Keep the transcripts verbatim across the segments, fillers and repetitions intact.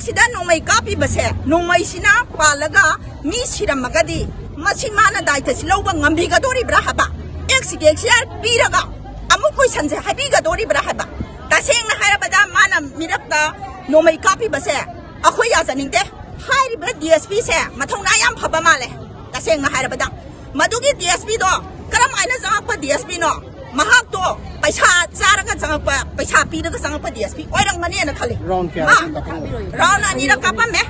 ꯁꯤꯗ ꯅꯣꯡꯃꯩ ꯀꯥꯞꯄꯤꯕꯁꯦ, ꯅꯣꯡꯃꯩꯁꯤꯅ ꯄꯥꯜꯂꯒ ꯃꯤ ꯁꯤꯔꯝꯃꯒꯗꯤ ꯃꯁꯤ ꯃꯥꯅ ꯗꯥꯏꯇꯁꯤ ꯂꯧꯕ ꯉꯝꯕꯤꯒꯗꯣꯔꯤꯕ꯭ꯔꯥ ꯍꯥꯏꯕ? ꯑꯦꯛꯁ ꯀꯦ ꯁꯤ ꯑꯥꯔ ꯄꯤꯔꯒ ꯑꯃꯨꯛ ꯀꯣꯏꯁꯟꯁꯦ ꯍꯥꯏꯕꯤꯒꯗꯣꯔꯤꯕ꯭ꯔꯥ ꯍꯥꯏꯕ? ꯇꯁꯦꯡꯅ ꯍꯥꯏꯔꯕꯗ ꯃꯥꯅ ꯃꯤꯔꯛꯇ ꯅꯣꯡꯃꯩ ꯀꯥꯞꯄꯤꯕꯁꯦ ꯑꯩꯈꯣꯏ ꯌꯥꯖꯅꯤꯡꯗꯦ꯫ ꯍꯥꯏꯔꯤꯕ ꯗꯤ ꯑꯦꯁ ꯄꯤꯁꯦ ꯃꯊꯧꯅꯥ ꯌꯥꯝ ꯐꯕ ꯃꯥꯜꯂꯦ꯫ ꯇꯁꯦꯡꯅ ꯍꯥꯏꯔꯕꯗ ꯃꯗꯨꯒꯤ ꯗꯤ ꯑꯦꯁ ꯄꯤꯗꯣ ꯀꯔꯝ ꯍꯥꯏꯅ ꯆꯪꯉꯛꯄ ꯗꯤ ꯑꯦꯁ ꯄꯤꯅꯣ? ꯃꯍꯥꯛꯇꯣ ꯄꯩꯁꯥ ꯆꯥꯔꯒ ꯆꯪꯉꯛꯄ, ꯄꯩꯁꯥ ꯄꯤꯔꯒ ꯆꯪꯉꯛꯄ ꯗꯤ ꯑꯦꯁ ꯄꯤ ꯑꯣꯏꯔꯝꯒꯅꯦꯅ ꯈꯜꯂꯤ꯫ ꯔꯥꯎꯟ ꯀꯌꯥ ꯃꯥ ꯆꯪꯉꯛꯄ? ꯔꯥꯎꯟ ꯑꯅꯤꯔꯛ ꯀꯥꯞꯄꯝꯃꯦ꯫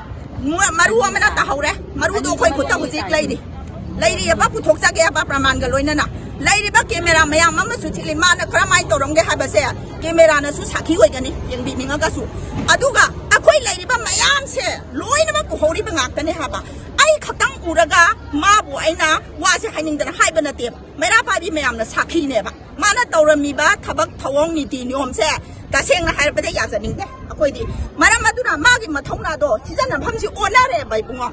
ꯃ-, ꯃꯔꯨ ꯑꯃꯅ ꯇꯥꯍꯧꯔꯦ꯫ ꯃꯔꯨꯗꯣ ꯑꯩꯈꯣꯏ ꯈꯨꯠꯇ ꯍꯧꯖꯤꯛ ꯂꯩꯔꯤ꯫ ꯂꯩꯔꯤꯑꯕ, ꯄꯨꯊꯣꯛꯆꯒꯦꯕ ꯄ꯭ꯔꯃꯥꯟꯒ ꯂꯣꯏꯅꯅ꯫ ꯂꯩꯔꯤꯕ ꯀꯦꯃꯦꯔꯥ ꯃꯌꯥꯝ ꯑꯃꯁꯨ ꯊꯤꯜꯂꯤ꯫ ꯃꯥꯅ ꯀꯔꯝꯍꯥꯏꯅ ꯇꯧꯔꯝꯒꯦ ꯍꯥꯏꯕꯁꯦ ꯀꯦꯃꯦꯔꯥꯅꯁꯨ ꯁꯥꯈꯤ ꯑꯣꯏꯒꯅꯤ, ꯌꯦꯡꯕꯤꯅꯤꯡꯉꯒꯁꯨ꯫ ꯑꯗꯨꯒ ꯑꯩꯈꯣꯏ ꯂꯩꯔꯤꯕ ꯃꯌꯥꯝꯁꯦ ꯂꯣꯏꯅꯃꯛ ꯎꯍꯧꯔꯤꯕ ꯉꯥꯛꯇꯅꯦ ꯍꯥꯏꯕ꯫ ꯑꯩ ꯈꯛꯇꯪ ꯎꯔꯒ ꯃꯥꯕꯨ ꯑꯩꯅ ꯋꯥꯁꯦ ꯍꯥꯏꯅꯤꯡꯗꯅ ꯍꯥꯏꯕ ꯅꯠꯇꯦꯕ꯫ ꯃꯩꯔꯥ ꯄꯥꯏꯕꯤ ꯃꯌꯥꯝꯅ ꯁꯥꯈꯤꯅꯦꯕ꯫ ꯃꯥꯅ ꯇꯧꯔꯝꯃꯤꯕ ꯊꯕꯛ ꯊꯧꯑꯣꯡ ꯅꯤꯇꯤ ꯅꯤꯌꯣꯝꯁꯦ ꯇꯁꯦꯡꯅ ꯍꯥꯏꯔꯕꯗ ꯌꯥꯖꯅꯤꯡꯗꯦ ꯑꯩꯈꯣꯏꯗꯤ꯫ ꯃꯔꯝ ꯑꯗꯨꯅ ꯃꯥꯒꯤ ꯃꯊꯧꯅꯥꯗꯣ ꯁꯤꯖꯤꯟꯅꯐꯝꯁꯤ ꯑꯣꯟꯅꯔꯦꯕ ꯏꯕꯨꯡꯉꯣ꯫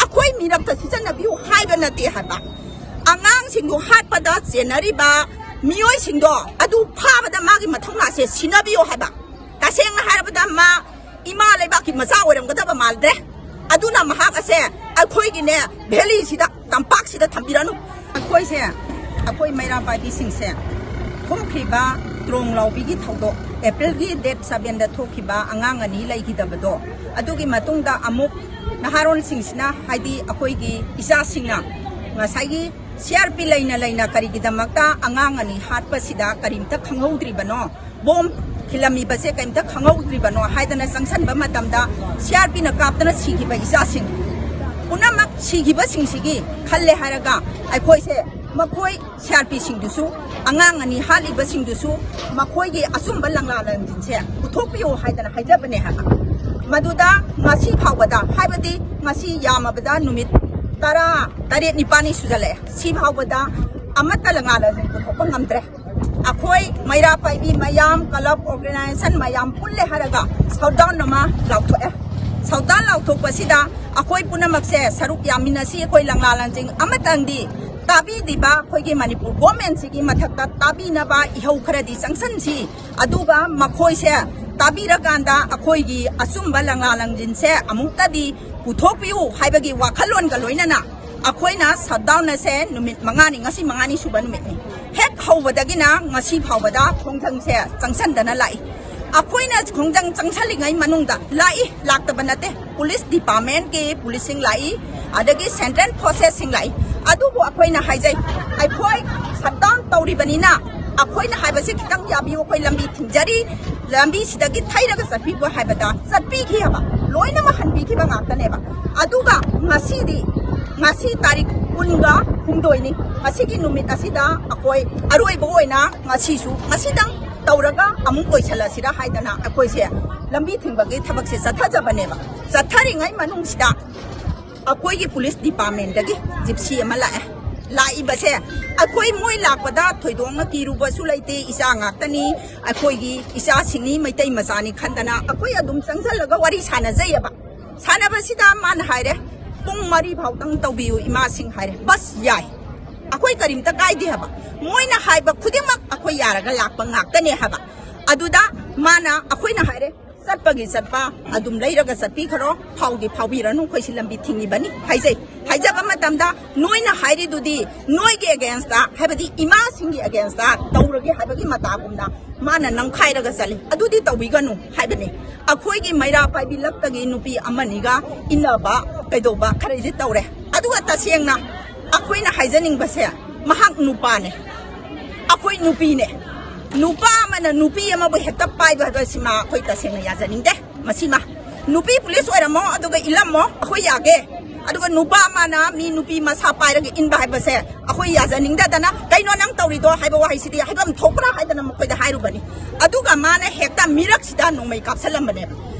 ꯑꯩꯈꯣꯏ ꯃꯤꯔꯛꯇ ꯁꯤꯖꯤꯟꯅꯕꯤꯌꯨ ꯍꯥꯏꯕ ꯅꯠꯇꯦ ꯍꯥꯏꯕ꯫ ꯑꯉꯥꯡꯁꯤꯡꯗꯨ ꯍꯥꯠꯄꯗ ꯆꯦꯟꯅꯔꯤꯕ ꯃꯤꯑꯣꯏꯁꯤꯡꯗꯣ ꯑꯗꯨ ꯐꯥꯕꯗ ꯃꯥꯒꯤ ꯃꯊꯧꯅꯥꯁꯦ ꯁꯤꯟꯅꯕꯤꯌꯨ ꯍꯥꯏꯕ꯫ ꯇꯁꯦꯡꯅ ꯍꯥꯏꯔꯕꯗ ꯃꯥ ꯏꯃꯥ ꯂꯩꯕꯥꯛꯀꯤ ꯃꯆꯥ ꯑꯣꯏꯔꯝꯒꯗꯕ ꯃꯥꯟꯗ꯭ꯔꯦ꯫ ꯑꯗꯨꯅ ꯃꯍꯥꯛ ꯑꯁꯦ ꯑꯩꯈꯣꯏꯒꯤꯅꯦ ꯚꯦꯂꯤꯁꯤꯗ, ꯇꯝꯄꯥꯛꯁꯤꯗ ꯊꯝꯕꯤꯔꯅꯨ꯫ ꯑꯩꯈꯣꯏꯁꯦ, ꯑꯩꯈꯣꯏ ꯃꯩꯔꯥ ꯄꯥꯏꯕꯤꯁꯤꯡꯁꯦ ꯊꯣꯛꯈ꯭ꯔꯤꯕ ꯇ꯭ꯔꯣꯡ ꯂꯥꯎꯕꯤꯒꯤ ꯊꯧꯗꯣꯛ, ꯑꯦꯄ꯭ꯔꯤꯜꯒꯤ ꯗꯦꯠ ꯁꯕꯦꯟꯗ ꯊꯣꯛꯈꯤꯕ ꯑꯉꯥꯡ ꯑꯅꯤ ꯂꯩꯈꯤꯗꯕꯗꯣ, ꯑꯗꯨꯒꯤ ꯃꯇꯨꯡꯗ ꯑꯃꯨꯛ ꯅꯍꯥꯔꯣꯜꯁꯤꯡꯁꯤꯅ, ꯍꯥꯏꯗꯤ ꯑꯩꯈꯣꯏꯒꯤ ꯏꯆꯥꯁꯤꯡꯅ ꯉꯁꯥꯏꯒꯤ ꯁꯤ ꯑꯥꯔ ꯄꯤ ꯂꯩꯅ ꯂꯩꯅ ꯀꯔꯤꯒꯤꯗꯃꯛꯇ ꯑꯉꯥꯡ ꯑꯅꯤ ꯍꯥꯠꯄꯁꯤꯗ ꯀꯔꯤꯝꯇ ꯈꯪꯍꯧꯗ꯭ꯔꯤꯕꯅꯣ? ꯕꯣꯝ ꯈꯤꯜꯂꯝꯃꯤꯕꯁꯦ ꯀꯔꯤꯝꯇ ꯈꯪꯍꯧꯗ꯭ꯔꯤꯕꯅꯣ ꯍꯥꯏꯗꯅ ꯆꯪꯁꯟꯕ ꯃꯇꯝꯗ ꯁꯤ ꯑꯥꯔ ꯄꯤꯅ ꯀꯥꯞꯇꯅ ꯁꯤꯈꯤꯕ ꯏꯆꯥꯁꯤꯡ ꯄꯨꯝꯅꯃꯛ ꯁꯤꯈꯤꯕꯁꯤꯡꯁꯤꯒꯤ ꯈꯜꯂꯦ ꯍꯥꯏꯔꯒ ꯑꯩꯈꯣꯏꯁꯦ ꯃꯈꯣꯏ ꯁꯤ ꯑꯥꯔ ꯄꯤꯁꯤꯡꯗꯨꯁꯨ, ꯑꯉꯥꯡ ꯑꯅꯤ ꯍꯥꯠꯂꯤꯕꯁꯤꯡꯗꯨꯁꯨ ꯃꯈꯣꯏꯒꯤ ꯑꯆꯨꯝꯕ ꯂꯪꯂꯥ ꯂꯪꯖꯤꯟꯁꯦ ꯄꯨꯊꯣꯛꯄꯤꯌꯨ ꯍꯥꯏꯗꯅ ꯍꯥꯏꯖꯕꯅꯦ ꯍꯥꯏꯕ꯫ ꯃꯗꯨꯗ ꯉꯁꯤ ꯐꯥꯎꯕꯗ, ꯍꯥꯏꯕꯗꯤ ꯉꯁꯤ ꯌꯥꯝꯃꯕꯗ ꯅꯨꯃꯤꯠ ꯇꯔꯥ ꯇꯔꯦꯠ ꯅꯤꯄꯥꯜꯅꯤ ꯁꯨꯖꯜꯂꯛꯑꯦ, ꯁꯤ ꯐꯥꯎꯕꯗ ꯑꯃꯠꯇ ꯂꯪꯂꯥ ꯂꯪꯖꯤꯟ ꯄꯨꯊꯣꯛꯄ ꯉꯝꯗ꯭ꯔꯦ꯫ ꯑꯩꯈꯣꯏ ꯃꯩꯔꯥ ꯄꯥꯏꯕꯤ ꯃꯌꯥꯝ, ꯀ꯭ꯂꯕ ꯑꯣꯔꯒꯅꯥꯏꯖꯦꯁꯟ ꯃꯌꯥꯝ ꯄꯨꯜꯂꯦ ꯍꯥꯏꯔꯒ ꯁꯧꯗꯥꯎꯟ ꯑꯃ ꯂꯥꯎꯊꯣꯛꯑꯦ꯫ ꯁꯧꯗꯥꯎꯟ ꯂꯥꯎꯊꯣꯛꯄꯁꯤꯗ ꯑꯩꯈꯣꯏ ꯄꯨꯝꯅꯃꯛꯁꯦ ꯁꯔꯨꯛ ꯌꯥꯃꯤꯟꯅꯁꯤ, ꯑꯩꯈꯣꯏ ꯂꯪꯂꯥ ꯂꯪꯖꯤꯡ ꯑꯃꯇꯪꯗꯤ ꯇꯥꯕꯤꯗ꯭ꯔꯤꯕ ꯑꯩꯈꯣꯏꯒꯤ ꯃꯅꯤꯄꯨꯔ ꯒꯣꯔꯃꯦꯟꯁꯤꯒꯤ ꯃꯊꯛꯇ ꯇꯥꯕꯤꯅꯕ ꯏꯍꯧ ꯈꯔꯗꯤ ꯆꯪꯁꯟꯁꯤ꯫ ꯑꯗꯨꯒ ꯃꯈꯣꯏꯁꯦ ꯇꯥꯕꯤꯔꯀꯥꯟꯗ ꯑꯩꯈꯣꯏꯒꯤ ꯑꯆꯨꯝꯕ ꯂꯪꯂꯥ ꯂꯪꯖꯤꯟꯁꯦ ꯑꯃꯨꯛꯇꯗꯤ ꯄꯨꯊꯣꯛꯄꯤꯌꯨ ꯍꯥꯏꯕꯒꯤ ꯋꯥꯈꯜꯂꯣꯟꯒ ꯂꯣꯏꯅꯅ ꯑꯩꯈꯣꯏꯅ shutdown ꯑꯁꯦ ꯅꯨꯃꯤꯠ ꯃꯉꯥꯅꯤ, ꯉꯁꯤ ꯃꯉꯥꯅꯤ ꯁꯨꯕ ꯅꯨꯃꯤꯠꯅꯤ꯫ ꯍꯦꯛ ꯍꯧꯕꯗꯒꯤꯅ ꯉꯁꯤ ꯐꯥꯎꯕꯗ ꯈꯣꯡꯖꯪꯁꯦ ꯆꯪꯁꯟꯗꯅ ꯂꯥꯛꯏ꯫ ꯑꯩꯈꯣꯏꯅ ꯈꯣꯡꯖꯪ ꯆꯪꯁꯜꯂꯤꯉꯩ ꯃꯅꯨꯡꯗ ꯂꯥꯛꯏ, ꯂꯥꯛꯇꯕ ꯅꯠꯇꯦ꯫ Police department ꯀꯤ police ꯁꯤꯡ ꯂꯥꯛꯏ, ꯑꯗꯒꯤ central forces ꯁꯤꯡ ꯂꯥꯛꯏ꯫ ꯑꯗꯨꯕꯨ ꯑꯩꯈꯣꯏꯅ ꯍꯥꯏꯖꯩ, ꯑꯩꯈꯣꯏ shutdown ꯇꯧꯔꯤꯕꯅꯤꯅ ꯑꯩꯈꯣꯏꯅ ꯍꯥꯏꯕꯁꯤ ꯈꯤꯇꯪ ꯌꯥꯕꯤꯌꯨ, ꯑꯩꯈꯣꯏ ꯂꯝꯕꯤ ꯊꯤꯡꯖꯔꯤ, ꯂꯝꯕꯤꯁꯤꯗꯒꯤ ꯊꯩꯔꯒ ꯆꯠꯄꯤꯈꯣ ꯍꯥꯏꯕꯗ ꯆꯠꯄꯤꯈꯤꯑꯕ, ꯂꯣꯏꯅꯃꯛ ꯍꯟꯕꯤꯈꯤꯕ ꯉꯥꯛꯇꯅꯦꯕ꯫ ꯑꯗꯨꯒ ꯉꯁꯤꯗꯤ, ꯉꯁꯤ ꯇꯥꯔꯤꯛ ꯀꯨꯟꯒ ꯍꯨꯝꯗꯣꯏꯅꯤ, ꯉꯁꯤꯒꯤ ꯅꯨꯃꯤꯠ ꯑꯁꯤꯗ ꯑꯩꯈꯣꯏ ꯑꯔꯣꯏꯕ ꯑꯣꯏꯅ ꯉꯁꯤꯁꯨ ꯉꯁꯤꯗꯪ ꯇꯧꯔꯒ ꯑꯃꯨꯛ ꯂꯣꯏꯁꯤꯜꯂꯁꯤꯔ ꯍꯥꯏꯗꯅ ꯑꯩꯈꯣꯏꯁꯦ ꯂꯝꯕꯤ ꯊꯤꯡꯕꯒꯤ ꯊꯕꯛꯁꯦ ꯆꯠꯊꯖꯕꯅꯦꯕ꯫ ꯆꯠꯊꯔꯤꯉꯩ ꯃꯅꯨꯡꯁꯤꯗ ꯑꯩꯈꯣꯏꯒꯤ police department ꯇꯒꯤ ꯖꯤꯞꯁꯤ ꯑꯃ ꯂꯥꯛꯑꯦ꯫ ꯂꯥꯛꯏꯕꯁꯦ ꯑꯩꯈꯣꯏ ꯃꯣꯏ ꯂꯥꯛꯄꯗ ꯊꯣꯏꯗꯣꯛꯅ ꯀꯤꯔꯨꯕꯁꯨ ꯂꯩꯇꯦ, ꯏꯆꯥ ꯉꯥꯛꯇꯅꯤ, ꯑꯩꯈꯣꯏꯒꯤ ꯏꯆꯥꯁꯤꯡꯅꯤ, ꯃꯩꯇꯩ ꯃꯆꯥꯅꯤ ꯈꯟꯗꯅ ꯑꯩꯈꯣꯏ ꯑꯗꯨꯝ ꯆꯪꯁꯜꯂꯒ ꯋꯥꯔꯤ ꯁꯥꯟꯅꯖꯩꯑꯕ꯫ ꯁꯥꯟꯅꯕꯁꯤꯗ ꯃꯥꯅ ꯍꯥꯏꯔꯦ, "ꯄꯨꯡ ꯃꯔꯤ ꯐꯥꯎꯗꯪ ꯇꯧꯕꯤꯌꯨ ꯏꯃꯥꯁꯤꯡ" ꯍꯥꯏꯔꯦ꯫ ꯕꯁ ꯌꯥꯏ, ꯑꯩꯈꯣꯏ ꯀꯔꯤꯝꯇ ꯀꯥꯏꯗꯦ ꯍꯥꯏꯕ꯫ ꯃꯣꯏꯅ ꯍꯥꯏꯕ ꯈꯨꯗꯤꯡꯃꯛ ꯑꯩꯈꯣꯏ ꯌꯥꯔꯒ ꯂꯥꯛꯄ ꯉꯥꯛꯇꯅꯦ ꯍꯥꯏꯕ꯫ ꯑꯗꯨꯗ ꯃꯥꯅ, ꯑꯩꯈꯣꯏꯅ ꯍꯥꯏꯔꯦ, "ꯆꯠꯄꯒꯤ ꯆꯠꯄ ꯑꯗꯨꯝ ꯂꯩꯔꯒ ꯆꯠꯄꯤꯈ꯭ꯔꯣ, ꯐꯥꯎꯗꯤ ꯐꯥꯎꯕꯤꯔꯅꯨ, ꯑꯩꯈꯣꯏꯁꯤ ꯂꯝꯕꯤ ꯊꯤꯡꯉꯤꯕꯅꯤ" ꯍꯥꯏꯖꯩ꯫ ꯍꯥꯏꯖꯕ ꯃꯇꯝꯗ ꯅꯣꯏꯅ ꯍꯥꯏꯔꯤꯗꯨꯗꯤ ꯅꯣꯏꯒꯤ against ꯇ, ꯍꯥꯏꯕꯗꯤ ꯏꯃꯥꯁꯤꯡꯒꯤ against ꯇ ꯇꯧꯔꯒꯦ ꯍꯥꯏꯕꯒꯤ ꯃꯇꯥꯒꯨꯝꯅ ꯃꯥꯅ ꯅꯝꯈꯥꯏꯔꯒ ꯆꯠꯂꯤ꯫ ꯑꯗꯨꯗꯤ ꯇꯧꯕꯤꯒꯅꯨ ꯍꯥꯏꯕꯅꯤ꯫ ꯑꯩꯈꯣꯏꯒꯤ ꯃꯩꯔꯥ ꯄꯥꯏꯕꯤ ꯂꯛꯇꯒꯤ ꯅꯨꯄꯤ ꯑꯃꯅꯤꯒ ꯏꯟꯅꯕ ꯀꯩꯗꯧꯕ ꯈꯔꯗꯤ ꯇꯧꯔꯦ꯫ ꯑꯗꯨꯒ ꯇꯁꯦꯡꯅ ꯑꯩꯈꯣꯏꯅ ꯍꯥꯏꯖꯅꯤꯡꯕꯁꯦ, ꯃꯍꯥꯛ ꯅꯨꯄꯥꯅꯦ, ꯑꯩꯈꯣꯏ ꯅꯨꯄꯤꯅꯦ꯫ ꯅꯨꯄꯥ ꯑꯃꯅ ꯅꯨꯄꯤ ꯑꯃꯕꯨ ꯍꯦꯛꯇ ꯄꯥꯏꯕ ꯍꯥꯏꯕꯁꯤꯃ ꯑꯩꯈꯣꯏ ꯇꯁꯦꯡꯅ ꯌꯥꯖꯅꯤꯡꯗꯦ꯫ ꯃꯁꯤꯃ ꯅꯨꯄꯤ police ꯑꯣꯏꯔꯝꯃꯣ, ꯑꯗꯨꯒ ꯏꯜꯂꯝꯃꯣ, ꯑꯩꯈꯣꯏ ꯌꯥꯒꯦ꯫ ꯑꯗꯨꯒ ꯅꯨꯄꯥ ꯑꯃꯅ ꯃꯤ ꯅꯨꯄꯤ ꯃꯁꯥ ꯄꯥꯏꯔꯒ ꯏꯟꯕ ꯍꯥꯏꯕꯁꯦ ꯑꯩꯈꯣꯏ ꯌꯥꯖꯅꯤꯡꯗꯗꯅ, "ꯀꯩꯅꯣ ꯅꯪ ꯇꯧꯔꯤꯗꯣ?" ꯍꯥꯏꯕ ꯋꯥꯍꯩꯁꯤꯗꯤ ꯍꯥꯏꯐꯝ ꯊꯣꯛꯄ꯭ꯔꯥ ꯍꯥꯏꯗꯅ ꯃꯈꯣꯏꯗ ꯍꯥꯏꯔꯨꯕꯅꯤ꯫ ꯑꯗꯨꯒ ꯃꯥꯅ ꯍꯦꯛꯇ ꯃꯤꯔꯛꯁꯤꯗ ꯅꯣꯡꯃꯩ ꯀꯥꯞꯁꯜꯂꯝꯕꯅꯦꯕ꯫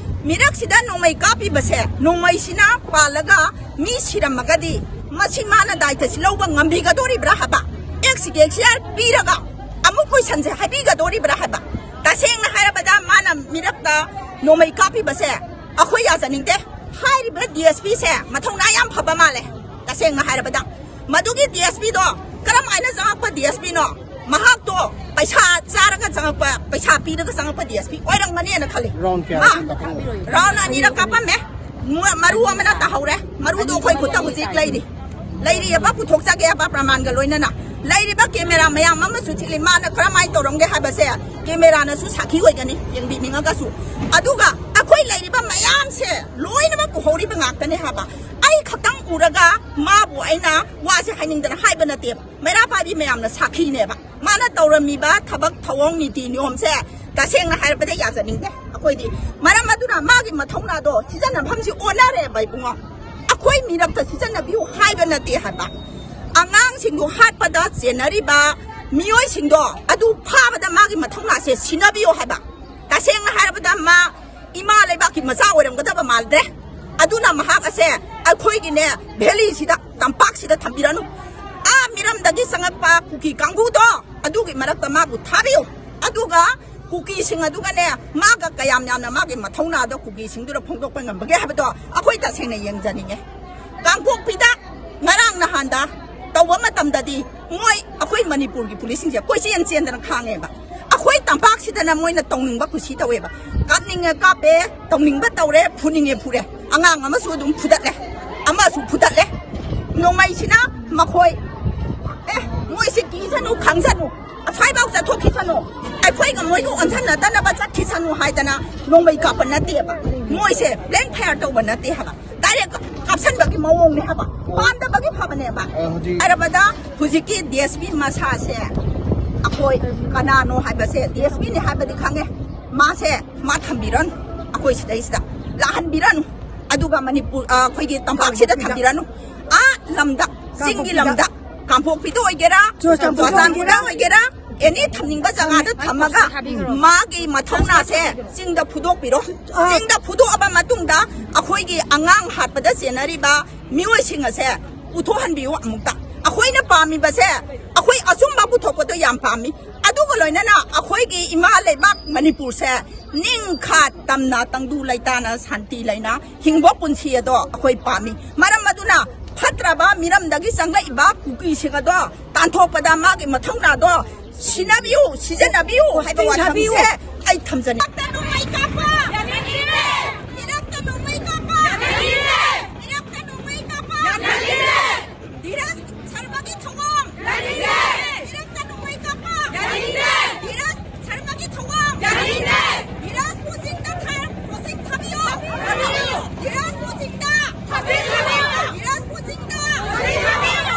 ꯃꯤꯔꯛꯁꯤꯗ ꯅꯣꯡꯃꯩ ꯀꯥꯞꯄꯤꯕꯁꯦ, ꯅꯣꯡꯃꯩꯁꯤꯅ ꯄꯥꯜꯂꯒ ꯃꯤ ꯁꯤꯔꯝꯃꯒꯗꯤ ꯃꯁꯤ ꯃꯥꯅ ꯗꯥꯏꯇꯁꯤ ꯂꯧꯕ ꯉꯝꯕꯤꯒꯗꯣꯔꯤꯕ꯭ꯔꯥ ꯍꯥꯏꯕ? Ex gratia ꯄꯤꯔꯒ ꯑꯃꯨꯛ ꯀꯣꯏꯁꯟꯁꯦ ꯍꯥꯏꯕꯤꯒꯗꯣꯔꯤꯕ꯭ꯔꯥ ꯍꯥꯏꯕ? ꯇꯁꯦꯡꯅ ꯍꯥꯏꯔꯕꯗ ꯃꯥꯅ ꯃꯤꯔꯛꯇ ꯅꯣꯡꯃꯩ ꯀꯥꯞꯄꯤꯕꯁꯦ ꯑꯩꯈꯣꯏ ꯌꯥꯖꯅꯤꯡꯗꯦ꯫ ꯍꯥꯏꯔꯤꯕ D S P ꯁꯦ ꯃꯊꯧꯅꯥ ꯌꯥꯝ ꯐꯕ ꯃꯥꯜꯂꯦ꯫ ꯇꯁꯦꯡꯅ ꯍꯥꯏꯔꯕꯗ ꯃꯗꯨꯒꯤ D S P ꯗꯣ ꯀꯔꯝ ꯍꯥꯏꯅ ꯆꯪꯉꯛꯄ D S P ꯅꯣ? ꯃꯍꯥꯛꯇꯣ ꯄꯩꯁꯥ ꯆꯥꯔꯒ ꯆꯪꯉꯛꯄ, ꯄꯩꯁꯥ ꯄꯤꯔꯒ ꯆꯪꯉꯛꯄ ꯗꯤ ꯑꯦꯁ ꯄꯤ ꯑꯣꯏꯔꯝꯒꯅꯦꯅ ꯈꯜꯂꯤ꯫ Round ꯀꯌꯥ ꯃꯥ ꯀꯥꯞꯄꯝꯃꯤ? Round ꯑꯅꯤꯔꯛ ꯀꯥꯞꯄꯝꯃꯦ꯫ ꯃ-, ꯃꯔꯨ ꯑꯃꯅ ꯇꯥꯍꯧꯔꯦ꯫ ꯃꯔꯨꯗꯣ ꯑꯩꯈꯣꯏ ꯈꯨꯠꯇ ꯍꯧꯖꯤꯛ ꯂꯩꯔꯤ꯫ ꯂꯩꯔꯤꯑꯕ, ꯄꯨꯊꯣꯛꯆꯒꯦ ꯍꯥꯏꯕ ꯄ꯭ꯔꯃꯥꯟꯒ ꯂꯣꯏꯅꯅ꯫ ꯂꯩꯔꯤꯕ ꯀꯦꯃꯦꯔꯥ ꯃꯌꯥꯝ ꯑꯃꯁꯨ ꯊꯤꯜꯂꯤ꯫ ꯃꯥꯅ ꯀꯔꯝꯍꯥꯏꯅ ꯇꯧꯔꯝꯒꯦ ꯍꯥꯏꯕꯁꯦ ꯀꯦꯃꯦꯔꯥꯅꯁꯨ ꯁꯥꯈꯤ ꯑꯣꯏꯒꯅꯤ, ꯌꯦꯡꯕꯤꯅꯤꯡꯉꯒꯁꯨ꯫ ꯑꯗꯨꯒ ꯑꯩꯈꯣꯏ ꯂꯩꯔꯤꯕ ꯃꯌꯥꯝꯁꯦ ꯂꯣꯏꯅꯃꯛ ꯎꯍꯧꯔꯤꯕ ꯉꯥꯛꯇꯅꯦ ꯍꯥꯏꯕ꯫ ꯑꯩ ꯈꯛꯇꯪ ꯎꯔꯒ ꯃꯥꯕꯨ ꯑꯩꯅ ꯋꯥꯁꯦ ꯍꯥꯏꯅꯤꯡꯗꯅ ꯍꯥꯏꯕ ꯅꯠꯇꯦꯕ꯫ ꯃꯩꯔꯥ ꯄꯥꯏꯕꯤ ꯃꯌꯥꯝꯅ ꯁꯥꯈꯤꯅꯦꯕ꯫ ꯃꯥꯅ ꯇꯧꯔꯝꯃꯤꯕ ꯊꯕꯛ ꯊꯧꯑꯣꯡ ꯅꯤꯇꯤ ꯅꯤꯌꯣꯝꯁꯦ ꯇꯁꯦꯡꯅ ꯍꯥꯏꯔꯕꯗ ꯌꯥꯖꯅꯤꯡꯗꯦ ꯑꯩꯈꯣꯏꯗꯤ꯫ ꯃꯔꯝ ꯑꯗꯨꯅ ꯃꯥꯒꯤ ꯃꯊꯧꯅꯥꯗꯣ ꯁꯤꯖꯤꯟꯅꯐꯝꯁꯤ ꯑꯣꯟꯅꯔꯦꯕ ꯏꯕꯨꯡꯉꯣ꯫ ꯑꯩꯈꯣꯏ ꯃꯤꯔꯛꯇ ꯁꯤꯖꯤꯟꯅꯕꯤꯌꯨ ꯍꯥꯏꯕ ꯅꯠꯇꯦ ꯍꯥꯏꯕ꯫ ꯑꯉꯥꯡꯁꯤꯡꯗꯨ ꯍꯥꯠꯄꯗ ꯆꯦꯟꯅꯔꯤꯕ ꯃꯤꯑꯣꯏꯁꯤꯡꯗꯣ ꯑꯗꯨ ꯐꯥꯕꯗ ꯃꯥꯒꯤ ꯃꯊꯧꯅꯥꯁꯦ ꯁꯤꯟꯅꯕꯤꯌꯨ ꯍꯥꯏꯕ꯫ ꯇꯁꯦꯡꯅ ꯍꯥꯏꯔꯕꯗ ꯃꯥ ꯏꯃꯥ ꯂꯩꯕꯥꯛꯀꯤ ꯃꯆꯥ ꯑꯣꯏꯔꯝꯒꯗꯕ ꯃꯥꯟꯗ꯭ꯔꯦ꯫ ꯑꯗꯨꯅ ꯃꯍꯥꯛ ꯑꯁꯦ ꯑꯩꯈꯣꯏꯒꯤꯅꯦ ꯚꯦꯂꯤꯁꯤꯗ, ꯇꯝꯄꯥꯛꯁꯤꯗ ꯊꯝꯕꯤꯔꯅꯨ꯫ ꯑꯥ ꯃꯤꯔꯝꯗꯒꯤ ꯆꯪꯉꯛꯄ ꯀꯨꯀꯤ ꯀꯥꯡꯕꯨꯗꯣ ꯑꯗꯨꯒꯤ ꯃꯔꯛꯇ ꯃꯥꯕꯨ ꯊꯥꯕꯤꯌꯨ꯫ ꯑꯗꯨꯒ ꯀꯨꯀꯤꯁꯤꯡ ꯑꯗꯨꯒꯅꯦ ꯃꯥꯒ ꯀꯌꯥꯝ ꯌꯥꯝꯅ ꯃꯥꯒꯤ ꯃꯊꯧꯅꯥꯗꯣ ꯀꯨꯀꯤꯁꯤꯡꯗꯨꯗ ꯐꯣꯡꯗꯣꯛꯄ ꯉꯝꯕꯒꯦ ꯍꯥꯏꯕꯗꯣ ꯑꯩꯈꯣꯏ ꯇꯁꯦꯡꯅ ꯌꯦꯡꯖꯅꯤꯡꯉꯦ꯫ ꯀꯥꯡꯄꯣꯛꯄꯤꯗ ꯉꯔꯥꯡ ꯅꯍꯥꯟꯗ ꯇꯧꯕ ꯃꯇꯝꯗꯗꯤ ꯃꯣꯏ ꯑꯩꯈꯣꯏ ꯃꯅꯤꯄꯨꯔꯒꯤ ꯄꯨꯂꯤꯁꯁꯤꯡꯁꯦ ꯀꯣꯏꯆꯦꯟ ꯆꯦꯟꯗꯅ ꯈꯥꯡꯉꯦꯕ꯫ ꯑꯩꯈꯣꯏ ꯇꯝꯄꯥꯛꯁꯤꯗꯅ ꯃꯣꯏꯅ ꯇꯧꯅꯤꯡꯕ ꯀꯨꯁꯤ ꯇꯧꯋꯦꯕ꯫ ꯀꯥꯞꯅꯤꯡꯉꯦ ꯀꯥꯞꯄꯦ, ꯇꯧꯅꯤꯡꯕ ꯇꯧꯔꯦ, ꯐꯨꯅꯤꯡꯉꯦ ꯐꯨꯔꯦ꯫ ꯑꯉꯥꯡ ꯑꯃꯁꯨ ꯑꯗꯨꯝ ꯐꯨꯗꯠꯂꯦ, ꯑꯃꯁꯨ ꯐꯨꯗꯠꯂꯦ꯫ ꯅꯣꯡꯃꯩꯁꯤꯅ ꯃꯈꯣꯏ, ꯑꯦ, ꯃꯣꯏꯁꯦ ꯀꯤꯁꯅꯨ ꯈꯪꯁꯅꯨ, ꯑꯁ꯭ꯋꯥꯏꯐꯥꯎ ꯆꯠꯊꯣꯛꯈꯤꯁꯅꯨ, ꯑꯩꯈꯣꯏꯒ ꯃꯣꯏꯒ ꯑꯣꯟꯁꯟꯅꯗꯅꯕ ꯆꯠꯈꯤꯁꯅꯨ ꯍꯥꯏꯗꯅ ꯅꯣꯡꯃꯩ ꯀꯥꯞꯄ ꯅꯠꯇꯦꯕ꯫ ꯃꯣꯏꯁꯦ blank fire ꯇꯧꯕ ꯅꯠꯇꯦ ꯍꯥꯏꯕ꯫ Direct ꯀꯥꯞꯁꯟꯕꯒꯤ ꯃꯑꯣꯡꯅꯦ ꯍꯥꯏꯕ꯫ ꯄꯥꯝꯗꯕꯒꯤ ꯐꯕꯅꯦꯕ꯫ ꯑ, ꯍꯧꯖꯤꯛ ꯍꯥꯏꯔꯕꯗ ꯍꯧꯖꯤꯛꯀꯤ ꯗꯤ ꯑꯦꯁ ꯄꯤ ꯃꯁꯥꯁꯦ ꯑꯩꯈꯣꯏ ꯀꯅꯥꯅꯣ ꯍꯥꯏꯕꯁꯦ, ꯗꯤ ꯑꯦꯁ ꯄꯤꯅꯤ ꯍꯥꯏꯕꯗꯤ ꯈꯪꯉꯦ꯫ ꯃꯥꯁꯦ ꯃꯥ ꯊꯝꯕꯤꯔꯅꯨ ꯑꯩꯈꯣꯏ ꯁꯤꯗꯩꯁꯤꯗ, ꯂꯥꯛꯍꯟꯕꯤꯔꯅꯨ꯫ ꯑꯗꯨꯒ ꯃꯅꯤꯄꯨꯔ, ꯑ, ꯑꯩꯈꯣꯏꯒꯤ ꯇꯝꯄꯥꯛꯁꯤꯗ ꯊꯝꯕꯤꯔꯅꯨ꯫ ꯑꯥ ꯂꯝꯗ, ꯆꯤꯡꯒꯤ ꯂꯝꯗ, ꯀꯥꯡꯄꯣꯛꯄꯤꯗ ꯑꯣꯏꯒꯦꯔꯥ, ꯆꯨꯔꯆꯥꯟꯄꯨꯔꯗ ꯆꯨꯔꯆꯥꯟꯄꯨꯔꯗ ꯑꯣꯏꯒꯦꯔꯥ, ꯑꯦꯅꯤ ꯊꯝꯅꯤꯡꯕ ꯖꯒꯥꯗ ꯊꯝꯃꯒ ꯃꯥꯒꯤ ꯃꯊꯧꯅꯥꯁꯦ ꯆꯤꯡꯗ ꯐꯨꯗꯣꯛꯄꯤꯔꯣ꯫ ꯆꯤꯡꯗ ꯐꯨꯗꯣꯛꯑꯕ ꯃꯇꯨꯡꯗ ꯑꯩꯈꯣꯏꯒꯤ ꯑꯉꯥꯡ ꯍꯥꯠꯄꯗ ꯆꯦꯟꯅꯔꯤꯕ ꯃꯤꯑꯣꯏꯁꯤꯡ ꯑꯁꯦ ꯄꯨꯊꯣꯛꯍꯟꯕꯤꯌꯨ ꯑꯃꯨꯛꯇ꯫ ꯑꯩꯈꯣꯏꯅ ꯄꯥꯝꯃꯤꯕꯁꯦ ꯑꯩꯈꯣꯏ ꯑꯆꯨꯝꯕ ꯄꯨꯊꯣꯛꯄꯗꯣ ꯌꯥꯝ ꯄꯥꯝꯃꯤ꯫ ꯑꯗꯨꯒ ꯂꯣꯏꯅꯅ ꯑꯩꯈꯣꯏꯒꯤ ꯏꯃꯥ ꯂꯩꯕꯥꯛ ꯃꯅꯤꯄꯨꯔꯁꯦ ꯅꯤꯡꯈꯥ ꯇꯝꯅ ꯇꯪꯗꯨ ꯂꯩꯇꯥꯅ ꯁꯥꯟꯇꯤ ꯂꯩꯅ ꯍꯤꯡꯕ ꯄꯨꯟꯁꯤ ꯑꯗꯣ ꯑꯩꯈꯣꯏ ꯄꯥꯝꯃꯤ꯫ ꯃꯔꯝ ꯑꯗꯨꯅ ꯐꯠꯇ꯭ꯔꯕ ꯃꯤꯔꯝꯗꯒꯤ ꯆꯪꯂꯛꯏꯕ ꯀꯨꯀꯤꯁꯤꯡ ꯑꯗꯣ ꯇꯥꯟꯊꯣꯛꯄꯗ ꯃꯥꯒꯤ ꯃꯊꯧꯅꯥꯗꯣ ꯁꯤꯟꯅꯕꯤꯌꯨ, ꯁꯤꯖꯤꯟꯅꯕꯤꯌꯨ ꯍꯥꯏꯕ ꯋꯥꯐꯝꯁꯦ ꯑꯩ ꯊꯝꯖꯅꯤꯡꯉꯤ꯫